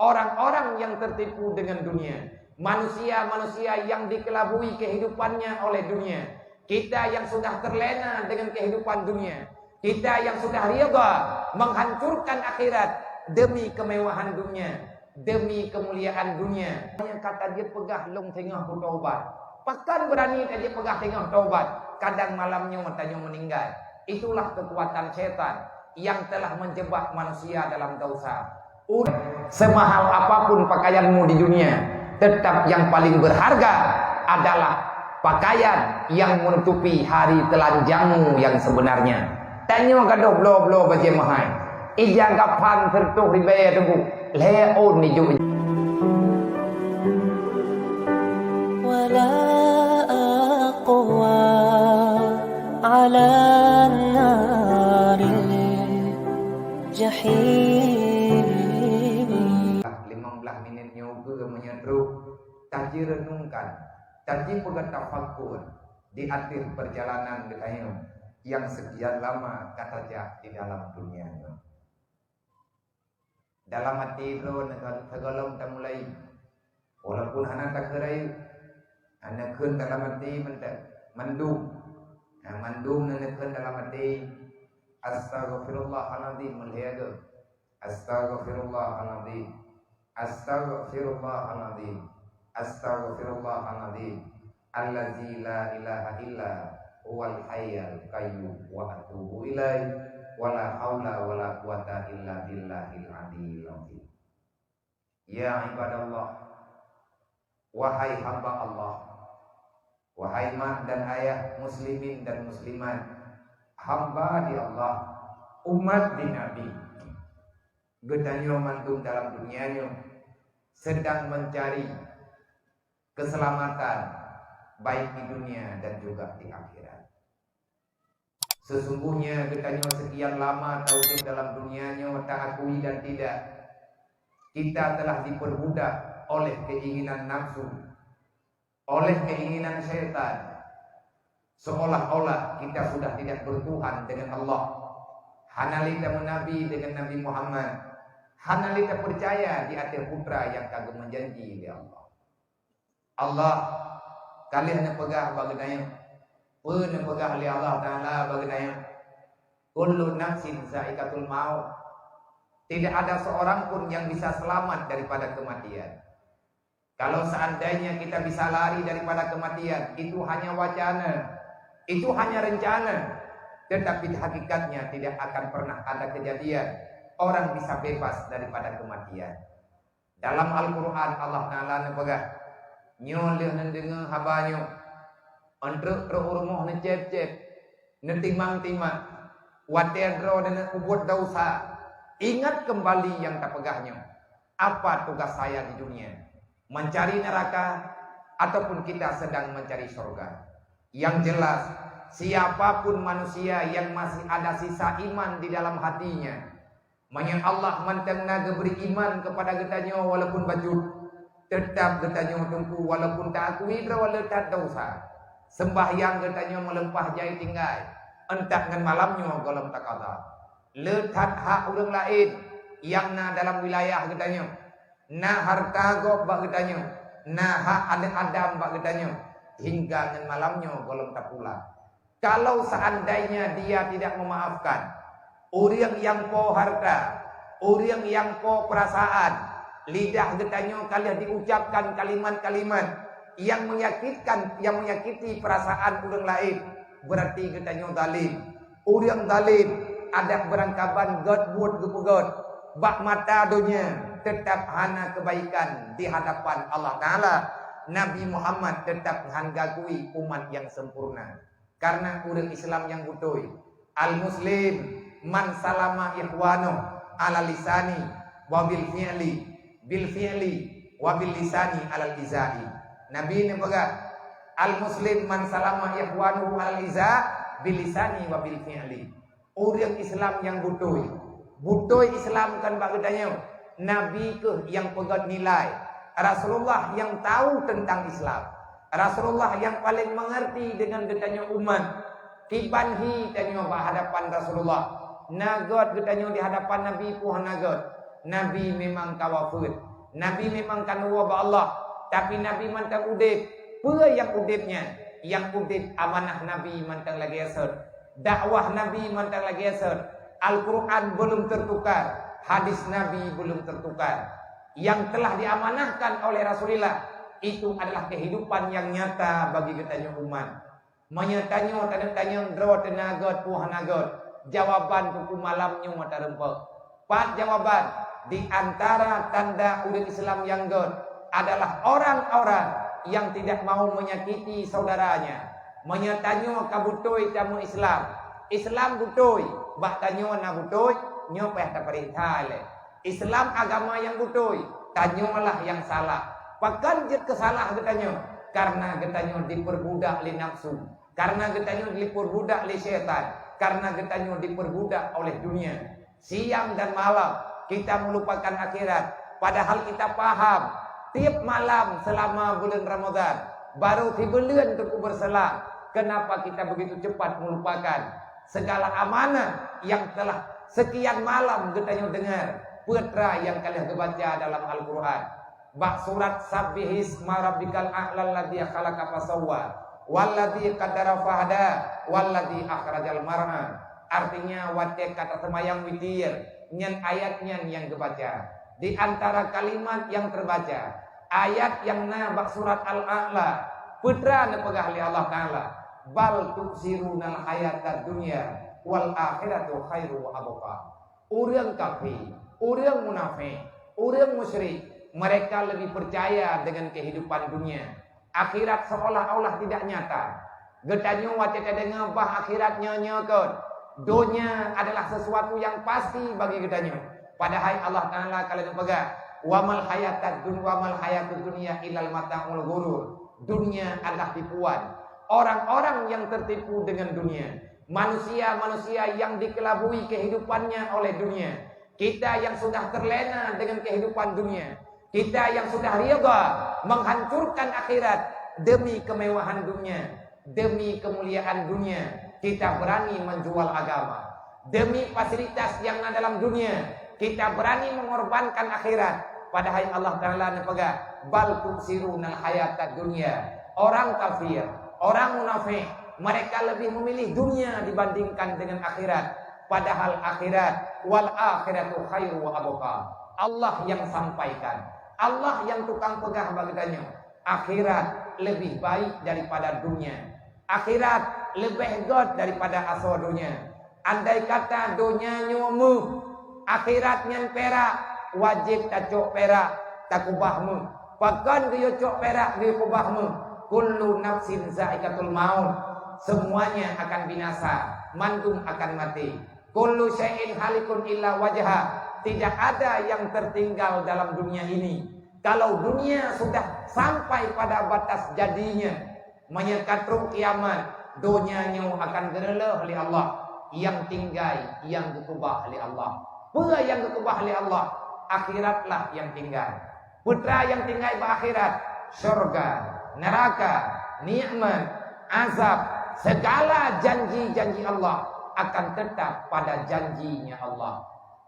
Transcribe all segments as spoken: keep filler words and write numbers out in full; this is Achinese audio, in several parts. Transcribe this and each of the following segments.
Orang-orang yang tertipu dengan dunia, manusia-manusia yang dikelabui kehidupannya oleh dunia, kita yang sudah terlena dengan kehidupan dunia, kita yang sudah rida menghancurkan akhirat demi kemewahan dunia, demi kemuliaan dunia. Nyang ka tajeuet peugah lôn teungoh beutaubat. Pakon beurani tajeuet peugah teungoh taubat, kadang malam nyoe tanyoe meuninggai. Itulah kekuatan syaitan yang telah menjebak manusia dalam dosa. Ur-, semahal apapun pakaianmu di dunia, tetap yang paling berharga adalah pakaian yang menutupi hari telanjangmu yang sebenarnya. Tanyoe gadôh bloe-bloe bajée meuhai. Ija gaphan siratoh ribée teungku, lhée ôn nijôk. ولا أقوى على النار الجحيم. Limong blaih minét nyoe geuh meunyoe trok, taji renungkan, taji peugah tafakur di ateueh perjalanan geutanyoe nyang sekian lama ka tajak di dalam dunia nyoe. Dalam até droe neuka-, sigohlom tamulai. Walaupun hana takheun rayeuk, hana kheun dalam até mantong, mandum. Nah, mandum neukheun dalam até, "Astaghfirullahalazim," meuliha geuh. "Astaghfirullahalazim. Astaghfirullahalazim. Astaghfirullahalazim. Allazi la ilaha illa huwal hayyul qayyum wa atubu ilaih. Wa la haula wa la quwata illa billahil aliyyil azim." Ya ibadallah, wahai hamba Allah, wahai mak dan ayah muslimin dan muslimat, hamba di Allah, umat di Nabi, geutanyoe mandum dalam dunia nyoe sedang mencari keselamatan, baik di dunia dan juga di akhirat. Sesungguhnya geutanyoe sekian lama taudép dalam dunia nyoe, taakui dan tidak, kita telah diperbudak oleh keinginan nafsu, oleh keinginan syaitan, seolah-olah kita sudah tidak bertuhan dengan Allah. Hana lé tameunabi dengan Nabi Muhammad, hana lé tapeucaya di ateueh putra nyang ka geumeujanji lé Allah. Allah ka lheueh neupeugah bak geutanyoe, peue neupeugah lé Allah Taala bak geutanyoe, "Kullu nafsin za'iqatul maut." Tidak ada seorang pun yang bisa selamat daripada kematian. Kalau seandainya kita bisa lari daripada kematian, itu hanya wacana, itu hanya rencana, tetapi hakikatnya tidak akan pernah ada kejadian orang bisa bebas daripada kematian. Dalam Al-Quran Allah Taala neupeugah, nyoe lheueh neudeungoe haba nyoe, euntreuk trok u rumoh neucéb-céb, neutimang-timang, watée droe neuneuk peubuet desya, ingat kembali nyang tapeugah nyoe, apa tugas saya di dunia? Mencari neraka ataupun kita sedang mencari surga? Yang jelas, siapapun manusia yang masih ada sisa iman di dalam hatinya, meunyoe Allah mantong na geubri iman keupada geutanyoe walaupun bacut, teutab geutanyoe teungku walaupun taakui droe le that desya. Seumbahyang geutanyoe meuleupah jai tinggai, euntak ngon malam nyoe gohlom takada. Le that hak ureuëng laén nyang na dalam wilayah geutanyoe, na hareuta gob bak geutanyoe, na hak aneuëk Adam bak geutanyoe, hingga ngon malam nyoe gohlom tapula. Kalau seandainya dia tidak memaafkan, ureuëng nyang po hareuta, ureuëng nyang po peurasaan, lidah geutanyoe ka lheueh diucapkan kalimat-kalimat nyang menyakitkan, nyang menyakiti peurasaan ureuëng laén, berarti geutanyoe zalim. Ureuëng zalim adak beurangkaban gét buet geupeugét, bak mata donya teutab hana keubaikan di hadapan Allah Taala. Nabi Muhammad teutab han geukui umat nyang sempurna. Karena ureuëng Islam nyang beutôi, al-muslim man salama ikhwanuh ala lisani wa bil fi'li, bil fi'li wa bil lisani alal izai. Nabi neupeugah, al-muslim man salama ikhwanuhu alal iza, bil lisani wa bil fi'li. Ureuëng Islam nyang beutôi, beutôi Islam kan bak geutanyoe. Nabi kheueh nyang peugét nilai. Rasulullah nyang tahu tentang Islam. Rasulullah nyang paléng mengerti dengan geutanyoe umat. Kiban hi tanyoe bak hadapan Rasulullah. Na gét geutanyoe di hadapan Nabi, peue hana gét. Nabi memang ka wafeuet. Nabi memang ka neuwoe bak Allah, tapi Nabi mantong udeb. Peue nyang udeb nyan? Nyang udeb amanah Nabi mantong lagée sot. Dakwah Nabi mantong lagée sot. Al-Quran belum tertukar, hadis Nabi belum tertukar. Yang telah diamanahkan oleh Rasulullah, itu adalah kehidupan yang nyata bagi geutanyoe umat. Meunyoe tanyoe taneuk tanyong droe teuna göt, peue hana göt, jawaban keu malam nyoe tareumpok. Pat jawaban? Di antara tanda ureuëng Islam nyang göt adalah orang-orang yang tidak mau menyakiti saudaranya. Meunyoe tanyoe ka beutôi tameu Islam, Islam beutôi, bak tanyoe na beutôi, nyoe payah tapeuriksa lé. Islam agama nyang beutôi, tanyoe lah nyang salah. Pakon jeuet keu salah geutanyoe? Karena geutanyoe diperbudak lé nafsu, karena geutanyoe diperbudak lé syaitan, karena geutanyoe diperbudak oleh dunia. Siang dan malam kita melupakan akhirat, padahal kita paham tiap malam selama bulan Ramadan baru sibuleuen teungku berselang. Kenapa kita begitu cepat melupakan segala amanah yang telah sekian malam geutanyoe dengar, peue teuma nyang ka lheueh geubaca dalam Al-Quran? Bak surat Sabbihisma Rabbikal A'la alladzi khalaqa fasawwa, walladzi qaddara fahada, walladzi akhrajal mar'a. Artinya, watée ka taseumayang witir, nyan ayat nyan nyang geubaca. Di antara kalimat nyang teubaca, ayat nyang na bak surat Al-A'la, peue teuma neupeugah lé Allah Ta'ala, "Bal tu'tsirunal hayatad dunya wal akhiratu khairu wa abqa." Ureuëng kafé, ureuëng munafék, ureuëng musyrik, mereka lebih percaya dengan kehidupan dunia. Akhirat seolah-olah tidak nyata. Geutanyoe watée tadeungoe bah akhirat nyoe-nyoe kon, donya adalah sesuatu yang pasti bagi geutanyoe. Padahai Allah Ta'ala ka lheueh geupeugah, "Wa mal hayatad dun-, wa mal hayatud dunya illal mata'ul ghurur." Dunia adalah tipuan orang-orang yang tertipu dengan dunia. Manusia-manusia yang dikelabui kehidupannya oleh dunia. Kita yang sudah terlena dengan kehidupan dunia. Kita yang sudah riba menghancurkan akhirat demi kemewahan dunia, demi kemuliaan dunia, kita berani menjual agama. Demi fasilitas yang na dalam dunia, kita berani mengorbankan akhirat. Padahai Allah Ta'ala neupeugah, "Bal tu'tsirunal hayatad dunya." Orang kafir, orang munafék, mereka lebih memilih dunia dibandingkan dengan akhirat. Padahal akhirat, "Wal akhiratu khairu wa abqa." Allah yang sampaikan, Allah yang tukang peugah bak geutanyoe, akhirat lebih baik daripada dunia. Akhirat leubeh göt daripada asoe donya. Andai kata donya nyoe méuh, akhirat nyan pirak, wajéb tacok pirak, takeubah méuh. Pakon geuyue cok pirak geuyue keubah méuh? Kullu nafsin za'iqatul maut. Semuanya akan binasa, mandum akan maté. Kullu syai'in halikun illa wajha. Tidak ada yang tertinggal dalam dunia ini. Kalau dunia sudah sampai pada batas jadinya, meunyoe ka trok kiamat, donya nyoe akan geureuloh lé Allah, nyang tinggai nyang geukeubah lé Allah. Peue nyang geukeubah lé Allah? Akhiratlah nyang tinggai. Peue nyang tinggai bak akhirat? Syurga, neuraka, nikmat, azab, segala janji-janji Allah akan tetap pada janjinya Allah.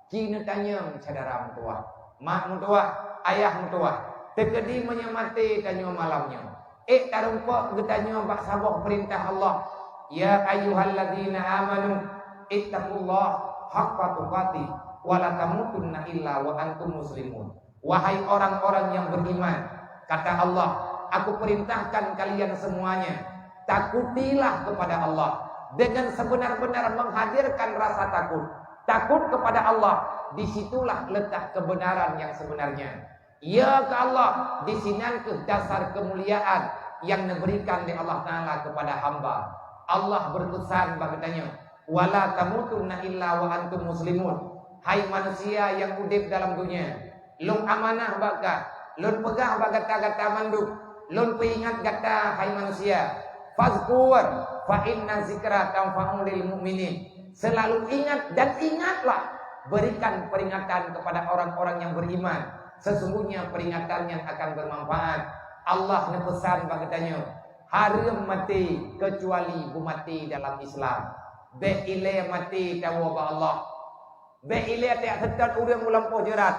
Ci neutanyong syedara meutuwah, mak meutuwah, ayah meutuwah, teukeudi meunyoe maté tanyoe malam nyoe, ék tareumpok geutanyoe bak saboh peurintah Allah, "Ya ayyuhalladzina amanu ittaqullaha haqqa tuqatih wa la tamutunna illa wa antum muslimun." Wahai orang-orang yang beriman, kata Allah, "Aku perintahkan kalian semuanya, takutilah kepada Allah dengan sebenar-benar menghadirkan rasa takut." Takut kepada Allah, di situlah letak kebenaran yang sebenarnya. Ya ke Allah, di sinan keuh dasar kemuliaan yang diberikan oleh Allah Ta'ala kepada hamba. Allah berpesan bak geutanyoe, "Wala tamutunna illa wa antum muslimun." Hai manusia yang udeb dalam dunia, lôn amanah bak gata, lôn peugah bak gata-gata mandum, lôn peuingat gata, hai manusia. Fazkur, fa inna zikra tanfa'u lil mu'minin. Selalu ingat dan ingatlah, berikan peringatan kepada orang-orang yang beriman. Sesungguhnya peringatan yang akan bermanfaat. Allah neupesan bak geutanyoe, hareuem maté kecuali beumaté dalam Islam. Bék ilée maté tawoe bak Allah. Bék ilée tajak seutôt ureuëng u lampôh jeurat.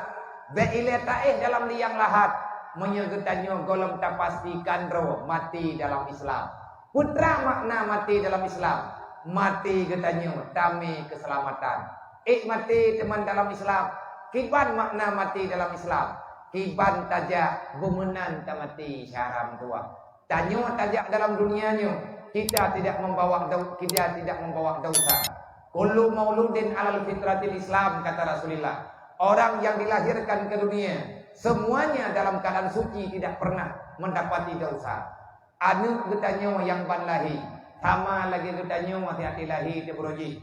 Bék ilée taéh dalam liang lahat, meunyoe geutanyoe gohlom tapastikan droe maté dalam Islam. Peue treuk makna maté dalam Islam? Maté geutanyoe tamé keuseulamatan. Ék maté teuma dalam Islam. Kiban makna maté dalam Islam? Kiban tajak beumeunan tamaté syara meutuwah. Tanyoe tajak dalam dunia nyoe, kita tidak membawa dau-, kita tidak membawa dosa. "Kullu mauludin alal fitratil Islam," kata Rasulullah. Orang yang dilahirkan ke dunia, semuanya dalam keadaan suci, tidak pernah mendapati dosa. Aneuk geutanyoe nyang ban lahé, sama lagée geutanyoe watée lahé teuh beuroji.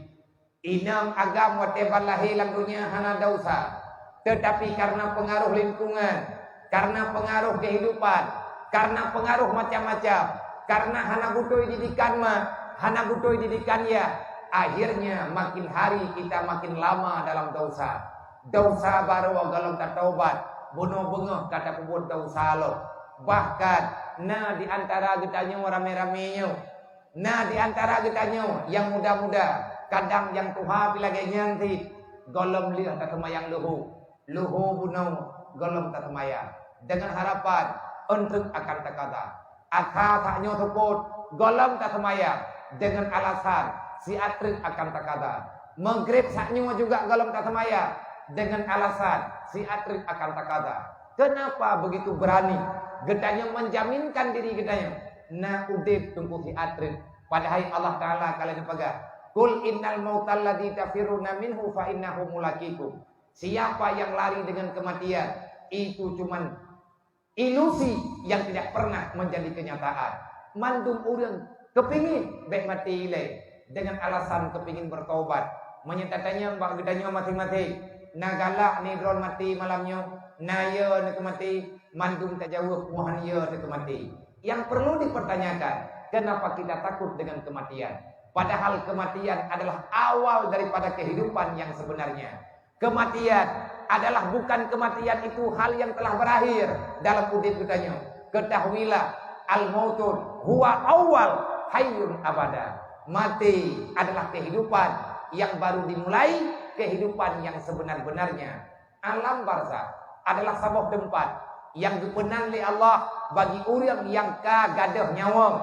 Inong agam watée ban lahé lam dunia hana dosa, teutapi karena pengaruh lingkungan, karena pengaruh kehidupan, karena pengaruh macam-macam, karena hana beutôi didikan mak, hana beutôi didikan yah, akhirnya makin hari kita makin lama dalam dosa. Dosa barô gohlom tatobat, bunoe beungoh ka tapeubuet dosa lom. Bahkan, na di antara geutanyoe ramé-ramé nyoe, na di antara geutanyoe nyang muda-muda, kadang nyang tuha pi lagée nyan cit, gohlom lheueh taseumayang luho. Luho bunoe gohlom taseumayang, deungon harapan eunteuk akan takada. Asa sak nyoe seupôt gohlom taseumayang, deungon alasan siat treuk akan takada. Maghrib sak nyoe juga gohlom taseumayang, deungon alasan siat treuk akan takada. Kenapa begitu berani geutanyoe menjaminkan diri geutanyoe na udeb teungku siat treuk? Padahai Allah Taala ka lheueh geupeugah, "Qul innal mautal ladzi tafirruna minhu fa innahu mulaqikum." Siapa yang lari dengan kematian, itu cuman ilusi yang tidak pernah menjadi kenyataan. Mandum ureuëng keupingin bék maté ilée dengan alasan keupingin bertobat. Meunyoe tatanyong bak geutanyoe maséng-maséng, na galak ni droen maté malam nyoe, na yo neuk maté, mandum tajaweueb, "Mohan yo neuk maté." Yang perlu dipertanyakan, kenapa kita takut dengan kematian? Padahal kematian adalah awal daripada kehidupan yang sebenarnya. Kematian adalah bukan kematian itu hal yang telah berakhir dalam udeb geutanyoe. Ketahuilah, al-mautu huwa awal hayyun abada. Maté adalah kehidupan yang baru dimulai, kehidupan yang sebenar-benarnya. Alam barzakh adalah saboh teumpat nyang geupeunan lé Allah bagi ureuëng nyang ka gadôh nyawöng.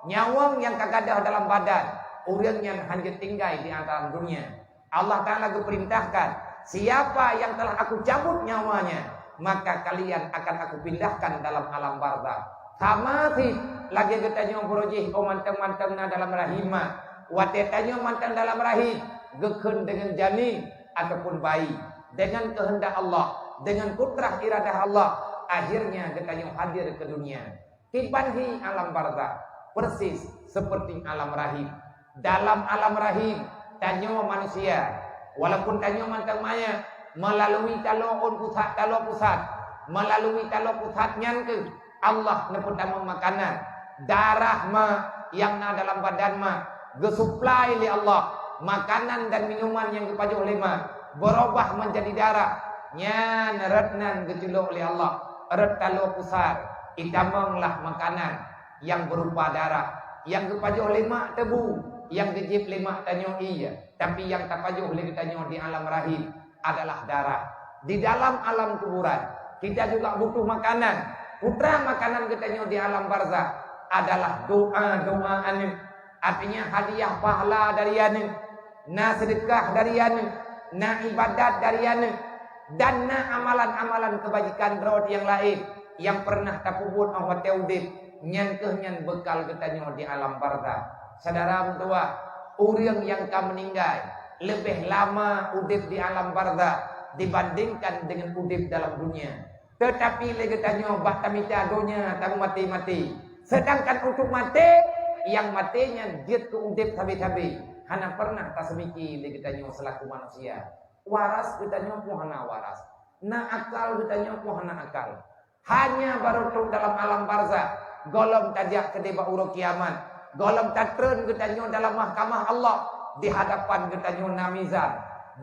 Nyawöng nyang ka gadôh dalam badan, ureuëng nyan hana tinggai di alam dunia. Allah Taala geupeurintahkan, "Siapa yang telah Aku cabut nyawanya, maka kalian akan Aku pindahkan dalam alam barzakh." Sama cit lagée geutanyoe beuroji óh mantong-mantong na dalam rahim ma. Watée tanyoe mantong dalam rahim, geukheun deungon janin ataupun bayi, dengan kehendak Allah, dengan kudrah iradah Allah, akhirnya geutanyoe hadir ke dunia. Kiban hi alam barzakh, persis seperti alam rahim. Dalam alam rahim, tanyoe manusia, walaupun tanyoe mantong manyét, melalui taloe ôn pusat, taloe pusat, melalui taloe pusat nyan keuh Allah neupeutamong makanan. Darah ma nyang na dalam badan ma geusuplai lé Allah, makanan dan minuman nyang geupajoh lé ma beurubah menjadi darah. Nyan rot nan geuculok lé Allah, rot taloe pusat, itamonglah makanan nyang berupa darah, nyang geupajoh lé mak teubu, nyang geujieb lé mak tanyoe ie, tapi nyang tapajoh lé geutanyoe di alam rahim adalah darah. Di dalam alam kuburan, kita juga butuh makanan. Peue treuk makanan geutanyoe di alam barzakh adalah doa-doa aneuk. Artinya hadiah pahala dari aneuk, na seudeukah dari aneuk, na ibadat dari aneuk, dan na amalan-amalan keubajikan droe nyang laén nyang pernah tapeubuet óh watée udeb, nyan keuh nyan beukal geutanyoe di alam barzakh. Syedara meutuwah, ureuëng nyang ka meuninggai leubeh lama udeb di alam barzakh dibandingkan deungon udeb dalam dunia. Teutapi lé geutanyoe bak tamita donya tameumaté-maté, seudangkan untuk maté, nyang maté nyan jeuet keu udeb sabe-sabe. Hana pernah taseumiké lé geutanyoe seulaku manusia. Waras geutanyoe peue hana waras. Na akal geutanyoe peue hana akal. Hanya barô trok dalam alam barzakh, gohlom tajak keudeh bak uroe kiamat, gohlom tatreun geutanyoe dalam mahkamah Allah, di hadapan geutanyoe na mizan,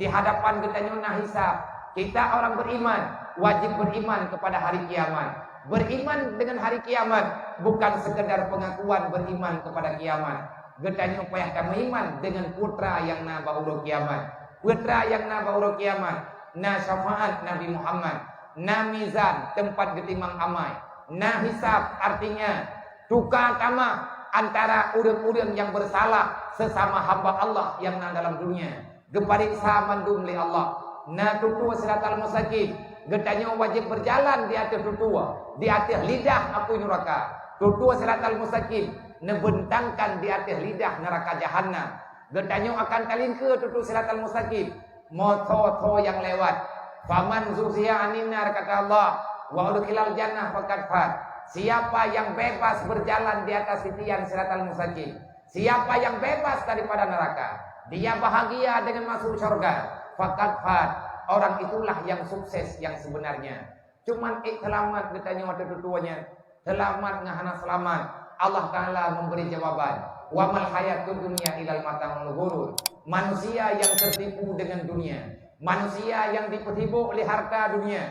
di hadapan geutanyoe na hisab. Kita orang beriman, wajib beriman kepada hari kiamat. Beriman dengan hari kiamat bukan sekadar pengakuan beriman kepada kiamat. Geutanyoe payah tameuiman dengan peue treuk nyang na bak uroe kiamat. Peue treuk nyang na bak uroe kiamat, na syafaat Nabi Muhammad, Na mizan, teumpat geutimang amai. Na hisab, artinya tuka tamah antara ureuëng-ureuëng nyang beusalah sesama hamba Allah nyang na dalam dunia. Geupareksa mandum lé Allah. Na tutoe siratal mustaqim. Geutanyoe wajéb beujalan di ateueh tutoe, di ateueh lidah apui nuraka. Tutoe siratal mustaqim neubeuntangkan di ateueh lidah neuraka jahanam. Geutanyoe akan talingkeue tutoe siratal mustaqim. Motho-tho nyang lewat. Faman zuhziha 'anin nar, kata Allah, wa udkhilal jannah faqad faz. Siapa yang bebas berjalan di atas titian siratal mustaqim, siapa yang bebas daripada neraka, dia bahagia dengan masuk syurga, faqad faz. Orang itulah yang sukses yang sebenarnya. Cuman ék seulamat geutanyoe ateueh tutoe nyan. Seulamat ngon hana seulamat, Allah Taala memberi jawaban. Wa mal hayatud dunya illa mata'ul ghurur. Manusia yang tertipu dengan dunia, manusia yang dipeusibok lé harta dunia,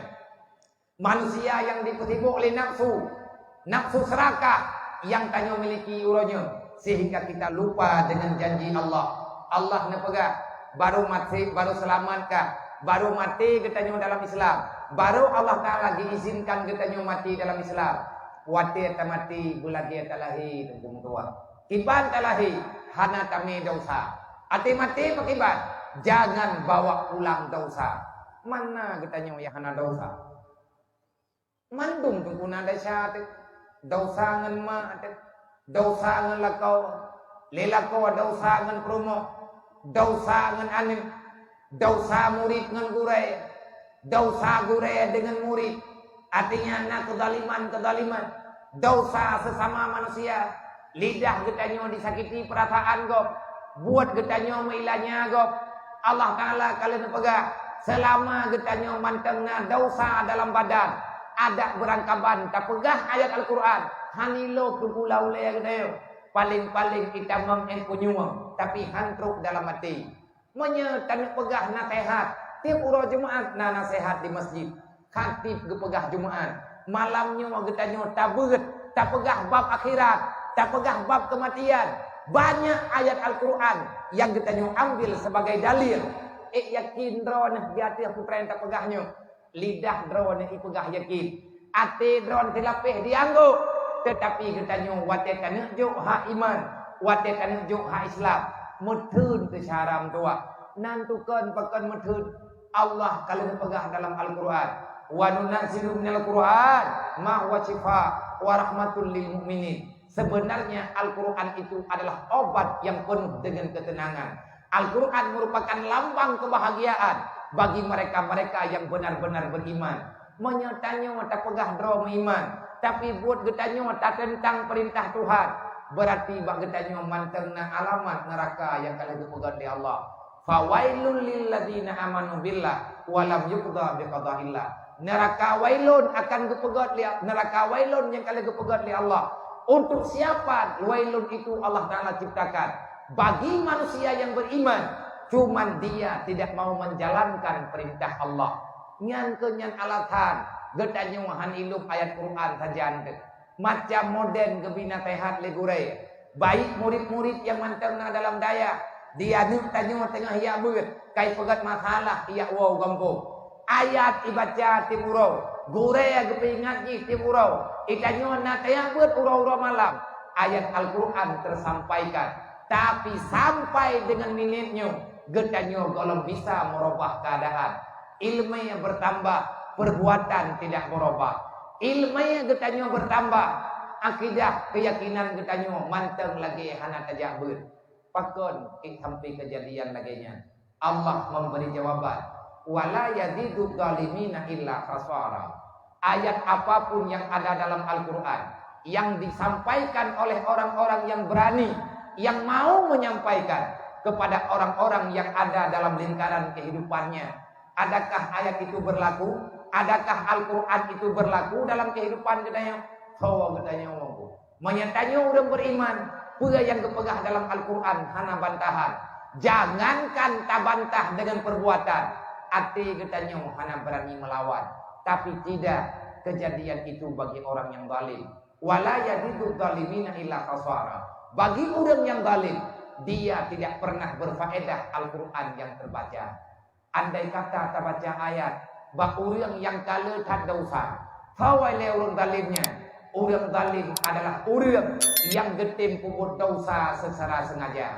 manusia yang dipeusibok lé nafsu, nafsu serakah yang tanyoe miliki uroe nyoe, sehingga kita lupa dengan janji Allah. Allah neupeugah, baru maté, baru seulamat kah, baru maté geutanyoe dalam Islam, baru Allah Taala geuizinkan geutanyoe maté dalam Islam. Watée tamaté beulagée talahé, Teungku meutuah. Kiban talahé, hana tamé desya. Até maté pakriban, jangan bawa pulang desya. Mana geutanyoe nyang hana desya? Mandum Teungku na desya teuh. Desya ngon mak teuh. Desya ngon lakoe. Lé lakoe desya ngon peurumoh. Desya ngon aneuk. Desya murit ngon gurée. Desya gurée deungon murit. Artinya na keuzaliman-keuzaliman. Desya sesama manusia. Lidah geutanyoe disakiti peurasaan gob, buet geutanyoe meuilanya gob. Allah Taala ka lheueh neupeugah, seulama geutanyoe mantong na desya dalam badan, adak beurangkaban tapeugah ayat Al-Qur'an, han ilop teupula ulée geutanyoe. Paleng-paleng itamong ék kunyueng, tapi han trok dalam até. Meunyoe taneuk peugah naseuhat, tieb uroe Jumat na naseuhat di masjid. Khatib geupeugah Jumat, malam nyoe geutanyoe tabeuet, tapeugah bab akhirat, tapeugah bab keumatian. Banyak ayat Al-Qur'an nyang geutanyoe ambil sebagai dalil. Ék yakin droeneuh di ateueh peue nyang tapeugah nyoe. Lidah droeneuh ipeugah yakin, até droeneuh silapéh dianggô, teutapi geutanyoe watée taneuk jok hak iman, watée taneuk jok hak Islam, meutheun teuh syara meutuwah. Nan tukon pakon meutheun. Allah ka lheueh peugah dalam Al-Qur'an, "Wa nunazzilu minal Qur'an ma huwa syifa wa rahmatul lil mu'minin." Sebenarnya Al-Qur'an itu adalah obat yang penuh dengan ketenangan. Al-Qur'an merupakan lambang kebahagiaan bagi mereka-mereka yang benar-benar beriman. Meunyoe tanyoe tapeugah droe meuiman, tapi buet geutanyoe tateuntang peurintah Tuhan, beurati bak geutanyoe mantong na alamat neuraka nyang ka lheueh geupeugét lé Allah. "Fawailul lil ladzina amanu billah wa lam yuqda biqadaillah." Neuraka wailun akan geupeugét lé, neuraka wailun nyang ka lheueh geupeugét lé Allah. Untuk siapa wailun itu Allah Taala ciptakan? Bagi manusia yang beriman, cuman dia tidak mau menjalankan perintah Allah. Nyan keuh nyan alasan geutanyoe han ilop ayat Quran sajan teuh. Macam moden geubi naseuhat lé gurée. Baik murit-murit nyang mantong na dalam dayah, di aneuk tanyoe teungoh jak beuet, ka ipeugét masalah jak woe u gampông. Ayat ibaca tieb uroe, gurée geupeuingat jih tieb uroe. Itanyoe na tajak beuet uroe-uroe malam. Ayat Al-Quran tersampaikan. Tapi sampai dengan minit nyoe, geutanyoe gohlom bisa meurubah keuadaan. Ileumé bertambah, perbuatan tidak berubah. Ileumé geutanyoe bertambah, akidah, keuyakinan geutanyoe mantong lagée hana tajak beuet. Pakon ék sampai keujadian lagée nyan? Allah memberi jawaban, "Wa la yazidudz dzalimina illa khasara." Ayat apapun yang ada dalam Al-Quran yang disampaikan oleh orang-orang yang berani, yang mau menyampaikan kepada orang-orang yang ada dalam lingkaran kehidupannya, adakah ayat itu berlaku? Adakah Al-Quran itu berlaku dalam kehidupan geutanyoe? Soe geutanyoe? Meunyoe tanyoe ureuëng beriman, peue nyang geupeugah dalam Al-Quran hana bantahan. Jangankan tabantah dengan perbuatan, até geutanyoe hana berani melawan. Tapi tidak, kejadian itu bagi orang yang zalim. "Wa la yazidudz dzalimina illa khasara." Bagi ureuëng yang zalim, dia tidak pernah berfaedah Al-Quran yang terbaca. Andai kata tabaca ayat, Bak ureuëng nyang ka le that desya. Soe lé ureuëng zalim nyan? Ureuëng zalim adalah ureuëng nyang geutem peubuet desya seucara seungaja.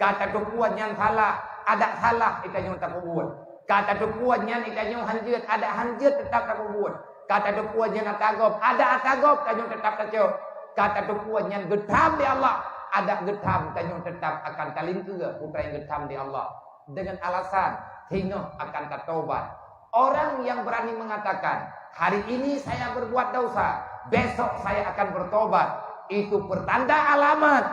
Ka tateupeue nyan salah, adak salah geutanyoe tapeubuet. Ka tateupeue nyan geutanyoe hanjeuet, adak hanjeuet teutap tapeubuet. Ka tateupeue nyan ata gob, adak ata gob tanyoe teutap tacok. Ka tateupeue nyan geutham di Allah, adak geutham tanyoe teutap akan talingkeue peue nyang geutham di Allah. Dengan alasan singoh akan tatobat. Orang yang berani mengatakan, "Hari ini saya berbuat dosa, besok saya akan bertobat," itu pertanda alamat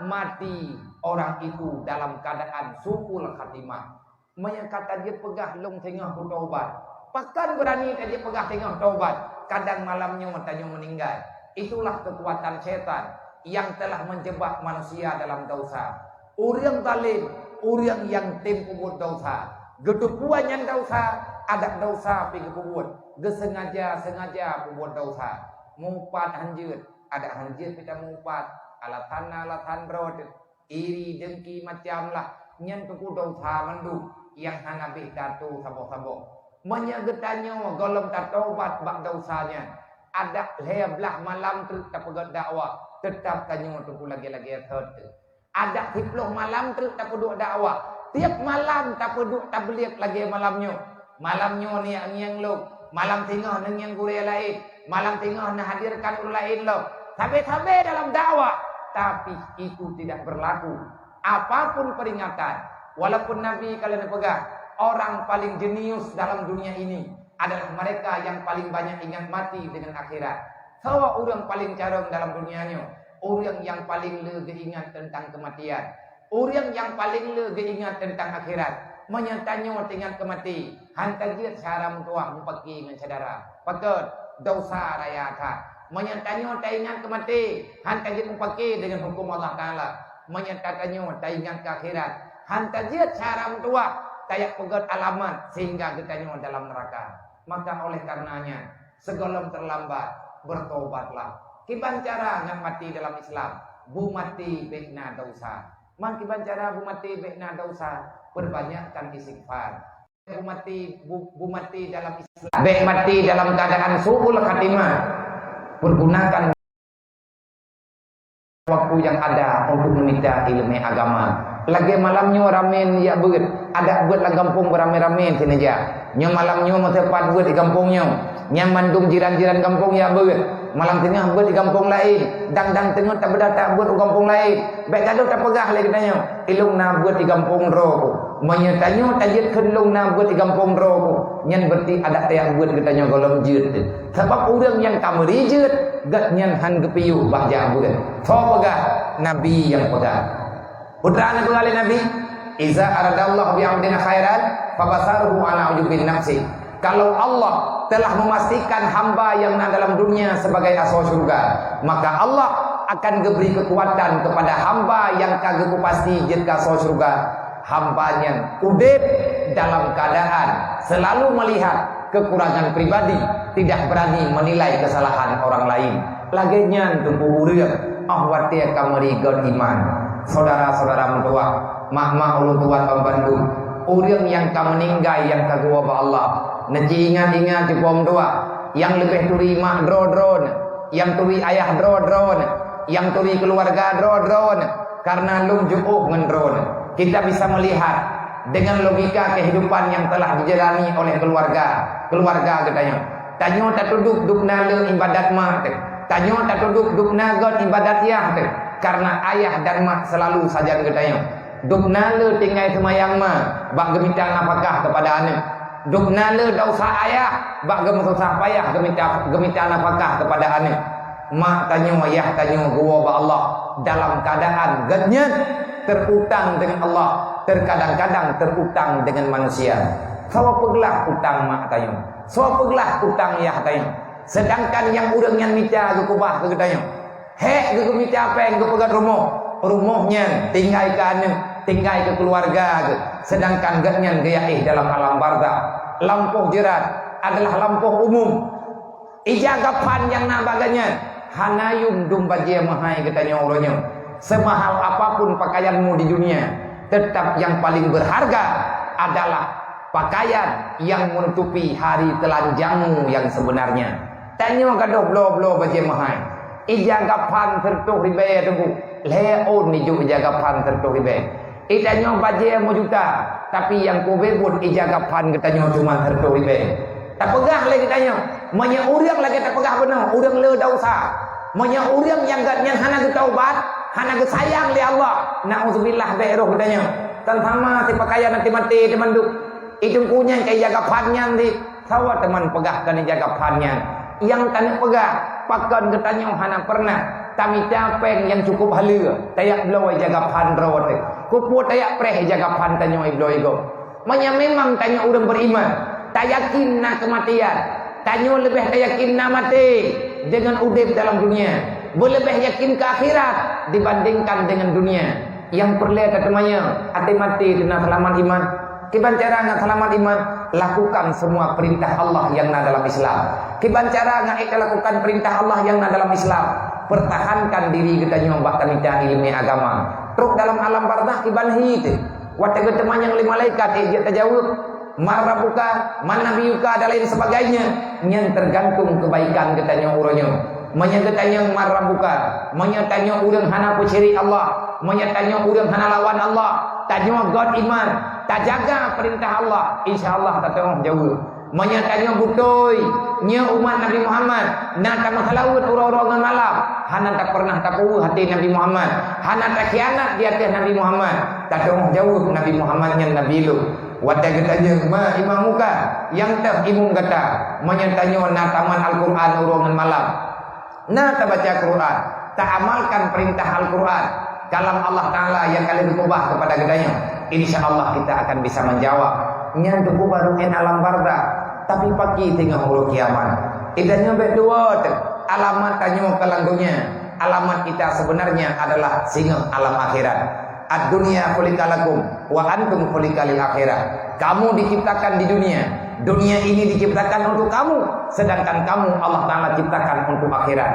mati orang itu dalam keadaan su'ul khatimah. Meunyoe ka tajeuet peugah lôn singoh kutobat, pakon beurani tajeuet peugah singoh tobat, kadang malam nyoe tanyoe meuninggai. Itulah kekuatan syaitan yang telah menjebak manusia dalam dosa. Ureuëng zalim, ureuëng nyang tem peubuet desya. Geuteupeue nyan desya, adak desya pih geupeubuet. Geuseungaja-seungaja peubuet desya. Mupat hanjeuet, adak hanjeuet pih tameupat. Alasan na alasan droe teuh. Iri, dengki, macam lah. Nyan teungku desya mandum nyang hana beh tatueng saboh-saboh. Meunyoe geutanyoe gohlom tatobat bak desya nyan, adak lhée blaih malam treuk tapeugét dakwah, teutab tanyoe teungku lagée-lagée thot teuh. Adak siplôh malam treuk tapeuduek dakwah. Tieb malam tapeuduek tabeuliek lagée malam nyoe. Malam nyoe neungieng lôn, malam singoh neungieng gurée laén, malam singoh neuhadirkan ureuëng laén lom. Sabe-sabe dalam dakwah, tapi itu tidak berlaku. Apapun peringatan, walaupun Nabi ka lheueh neupeugah, orang paling jenius dalam dunia ini adalah mereka yang paling banyak ingat mati dengan akhirat. Soe ureuëng paling carông dalam dunia nyoe? Ureuëng nyang paléng le geuingat teuntang keumatian. Ureuëng nyang paléng le geuingat teuntang akhirat. Meunyoe tanyoe teuingat keu maté, han tajeuet syara meutuwah mupake ngon syedara. Pakon? Desya raya that. Meunyoe tanyoe taingat keu maté, han tajeuet mupake deungon huköm Allah Taala. Meunyoe ta-, tanyoe taingat keu akhirat, han tajeuet syara meutuwah tajak peugét alamat sehingga geutanyoe dalam neuraka. Maka oleh karenanya, sigohlom teulambat, beutobatlah. Kiban cara ngat maté dalam Islam? Beumaté bék na desya. Man kiban cara beumaté bék na desya? Peubanyakkan istighfar. Beumaté, bu-, beumaté dalam Islam, bék maté dalam keuadaan su'ul khatimah. Peugunakan waktu nyang ada untuk meumita iéleumé agama. Lagée malam nyoe ramé jak beuet, adak beuet lam gampông beuramé-ramé sineuja. Nyoe malam nyoe meuseupat beuet di gampông nyoe. Nyang mandum jiran-jiran gampông jak beuet. Malam teungoh beuet di gampông laén, dang-dang teungoh tabeuet that beuet u gampông laén. Bék gadôh tapeugah lé geutanyoe, "Ilông na beuet di gampông droe ku." Meunyoe tanyoe tajeuet kheun lông na beuet di gampông droe ku, nyan beurati adak tajak beuet geutanyoe gohlom jeuet teuh. Sabab ureuëng nyang ka meuri jeuet, gobnyan han geupiôh bak jak beuet. Soe peugah? Nabi nyang peugah. Peue teuma neupeugah lé Nabi, "Iza aradallahu bi 'abdin khairan, fabasaruhu ala ujubin nafsi." Kalau Allah telah memastikan hamba yang na dalam dunia sebagai asoe syurga, maka Allah akan geubri keukuatan kepada hamba nyang ka geupeupastikan jeuet keu asoe syurga. Hamba nyan udeb dalam keuadaan selalu melihat kekurangan pribadi, tidak berani menilai kesalahan orang lain. Lagée nyan teungku ureuëng, óh watée ka meuri göt iman. Syedara-syedara meutuwah, mak-mak ulôn tuan ban bandum, ureuëng nyang ka meuninggai nyang ka geuwoe bak Allah, neuci ingat-ingat teungku meutuwah, nyang leubeh turi mak droe-droe nyoe, nyang turi ayah droe-droe nyoe, nyang turi keuluwarga droe-droe nyoe, kareuna lôn jiôh ngon droe nyoe. Kita bisa melihat dengan logika kehidupan yang telah dijalani oleh keluarga, keluarga geutanyoe. Tanyoe tatudôk dubna le iébadat mak teuh. Tanyoe tatudôk dubna göt iébadat yah teuh. Kareuna ayah dan mak seulalu sajan geutanyoe. Dubna le tinggai seumayang ma bak geumita nafakah keupada aneuëk. Dubna le desya ayah bak geumeususah payah geumita, geumita nafakah keupada aneuëk. Mak tanyoe, yah tanyoe geuwoe bak Allah dalam keuadaan gobnyan teurutang deungon Allah, teukadang-kadang teurutang deungon manusia. Soe peuglah utang mak tanyoe? Soe peuglah utang yah tanyoe? Seudangkan nyang ureuëng nyan mita geukeubah keu geutanyoe. Hék geuh geumita péng geupeugét rumoh, rumoh nyan tinggai keu aneuëk, tinggai keu keuluwarga geuh, seudangkan gobnyan geuyaéh dalam alam barzakh. Lampôh jeurat adalah lampôh umum. Ija gapan nyang na bak gobnyan hana yum dum bajée meuhai geutanyoe uroe nyoe. Seumahal apapun pakaianmu di dunia, teutap nyang paleng beurharga adalah Pakaian yang menutupi hari telanjangmu yang sebenarnya. Tanyoe gadôh bloe-bloe bajée meuhai. Ija gaphan siratoh ribée teungku. Lhée ôn nijôk ija gaphan siratoh ribée. Itanyoe bajée meujuta, tapi nyang kubée buet ija gaphan geutanyoe cuma siratoh ribée. Tapeugah lé geutanyoe, meunyoe ureuëng lagée tapeugah bunoe, ureuëng le desya. Meunyoe ureuëng nyang gét nyan hana geutaubat, hana geusayang lé Allah, naudzubillah, bék roh geutanyoe. Tan sama sipakaian até maté teumandum. Idong kunyang kaya gaphan nyan di sawa teuma peugah keu ija gaphan nyan. Nyang taneuk peugah, pakon geutanyoe hana pernah tamita péng nyang cukup haleue, tayak bloe ija gaphan droe teuh. Keupeue tayak preh ija gaphan tanyoe ibloe igoe? Meunyoe memang tanyoe ureuëng beriman, tayakin na keumatian, tanyoe leubeh tayakin na maté deungon udeb dalam dunia, beuleubeh yakin keu akhirat dibandingkan deungon dunia. Nyang peureulée tateumanyong, até maté teuna seulamat iman. Kiban cara ngat seulamat iman? Lakukan semua perintah Allah nyang na dalam Islam. Kiban cara ngat ék talakukan perintah Allah nyang na dalam Islam? Pertahankan diri geutanyoe bak tamita ileumé agama. Trok dalam alam barzakh kiban hi teuh. Watée geuteumanyong lé malaikat, ék jeuet tajaweueb, "Man rabbuka, man nabiyuka," dan lain sebagainya. Nyan tergantung kebaikan geutanyoe uroe nyoe. Meunyoe geutanyoe man rabbuka, meunyoe tanyoe ureuëng hana peusyiriek Allah, meunyoe tanyoe ureuëng hana lawan Allah, tanyoe göt iman, tajaga perintah Allah, insya Allah tateungoh jaweueb. Meunyoe tanyoe beutôi, nyoe umat Nabi Muhammad, na tameuseulaweuet uroe-uroe ngon malam, hana tapernah tapeue até Nabi Muhammad, hana takhianat di ateueh Nabi Muhammad, tateungoh jaweueb Nabi Muhammad nyan Nabi lôn. Watée geutanyong, "Man imamuka?" Nyang teuh imum gata? Meunyoe tanyoe na tamat Al-Qur'an uroe ngon malam, na tabaca Qur'an, taamalkan perintah Al-Qur'an, kalam Allah Taala nyang ka lheueh geupeugah keupada geutanyoe, insya Allah kita akan bisa menjawab. Nyan teungku baru ngon alam barzakh, tapi pakri teungoh uroe kiamat. Geutanyoe bék tuwoe teuh, alamat tanyoe keu lam donya, alamat kita sebenarnya adalah singoh alam akhirat. "Ad-dunya khuliqa lakum wa antum khuliqa lil akhirah." Kamu diciptakan di dunia. Dunia ini diciptakan untuk kamu, sedangkan kamu Allah Taala ciptakan untuk akhirat.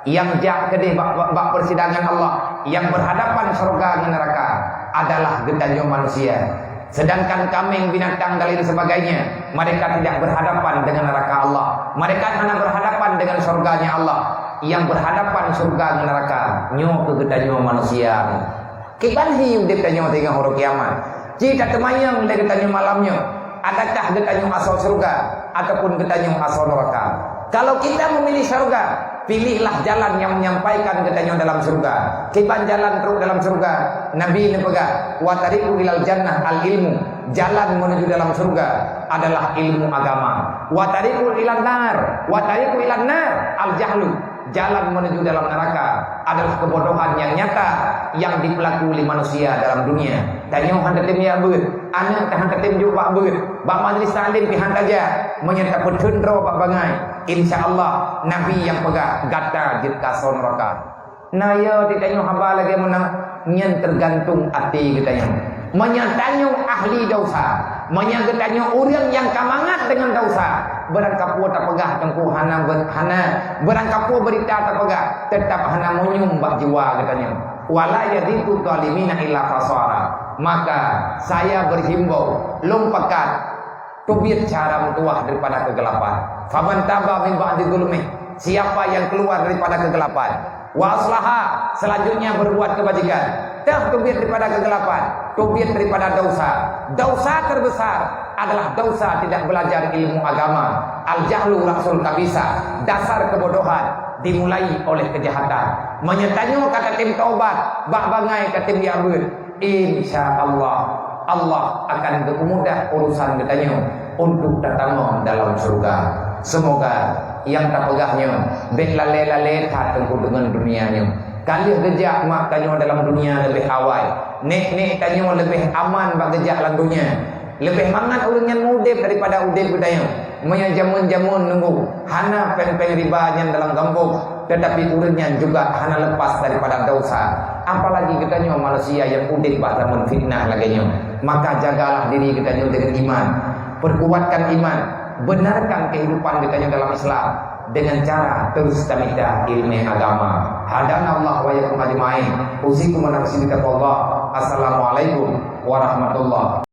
Nyang jak keudeh bak, bak, bak persidangan Allah, nyang berhadapan syurga ngon neraka adalah geutanyoe manusia. Sedangkan kaméng, binatang dan lain sebagainya, mereka tidak berhadapan dengan neraka Allah. Mereka hana berhadapan dengan syurganya Allah. Nyang berhadapan syurga ngon neraka, nyoe keuh geutanyoe manusia. Kiban hi udeb tanyoe teungoh uroe kiamat? Ci tateumanyong lé geutanyoe malam nyoe, adakah geutanyoe asoe syurga ataupun geutanyoe asoe neraka? Kalau kita memilih syurga, pilihlah jalan yang menyampaikan geutanyoe dalam syurga. Kiban jalan trok dalam syurga? Nabi neupeugah, "Wa tariqu ilal jannah al ilmu." Jalan menuju dalam syurga adalah ilmu agama. "Wa tariqu ilan nar, wa tariqu ilan nar al jahlu." Jalan menuju dalam neraka adalah kebodohan yang nyata yang dipelaku oleh manusia dalam dunia. Tanyoe han tatem jak beuet, aneuk teuh han tatem jok bak beuet, bak majlis taklim pih han tajak, meunyoe tapeutheun droe bak bangai, insya Allah Nabi nyang peugah gata jeuet keu asoe neraka. Na yo di tanyoe haba lagée meunan, nyan tergantung até geutanyoe. Meunyoe tanyoe ahli desya, meunyoe geutanyoe ureuëng nyang ka mangat deungon desya, beurangkapeue tapeugah teungku hana be-, hana, beurangkapeue beurita tapeugah, teutap hana meunyoe bak jiwa geutanyoe. "Wala yazidu zalimina illa khasara." Maka saya berhimbau, lôn pakat, teubiet cahya meutuwah daripada keugelapan. "Faman taba min ba'di zulmih," siapa yang keluar daripada kegelapan, "wa aslaha," selanjutnya berbuat kebajikan, teuh teubiet daripada keugelapan, teubiet daripada desya. Desya terbesar adalah desya tidak belajar ilmu agama. Al-jahlu ra'sul khabithah, dasar kebodohan dimulai oleh kejahatan. Meunyoe tanyoe ka tatem taubat, bak bangai tatem jak beuet, insya Allah, Allah akan geupumudah urusan geutanyoe untuk tatamong dalam syurga. Semoga nyang tapeugah nyoe bék lalée-lalée that teungku deungon dunia nyoe. Ka lheueh geujak mak tanyoe dalam dunia leubeh awai, nék-nék tanyoe leubeh aman bak geujak lam dunia. Leubeh mangat ureuëng nyan meuudeb daripada udeb geutanyoe. Meunyoe jameun-jameun nunggu hana péng-péng riba nyan dalam gampông, teutapi ureuëng nyan juga hana leupas daripada desya. Apalagi geutanyoe manusia nyang udeb bak zaman fitnah lagée nyoe. Maka jagalah diri geutanyoe deungon iman. Perkuatkan iman. Benarkan kehidupan geutanyoe dalam Islam dengan cara terus tamita ilmu agama. Hadanallah wa iyyakum ajmain. Usikum wa nafsi bitaqwallah. Assalamualaikum warahmatullahi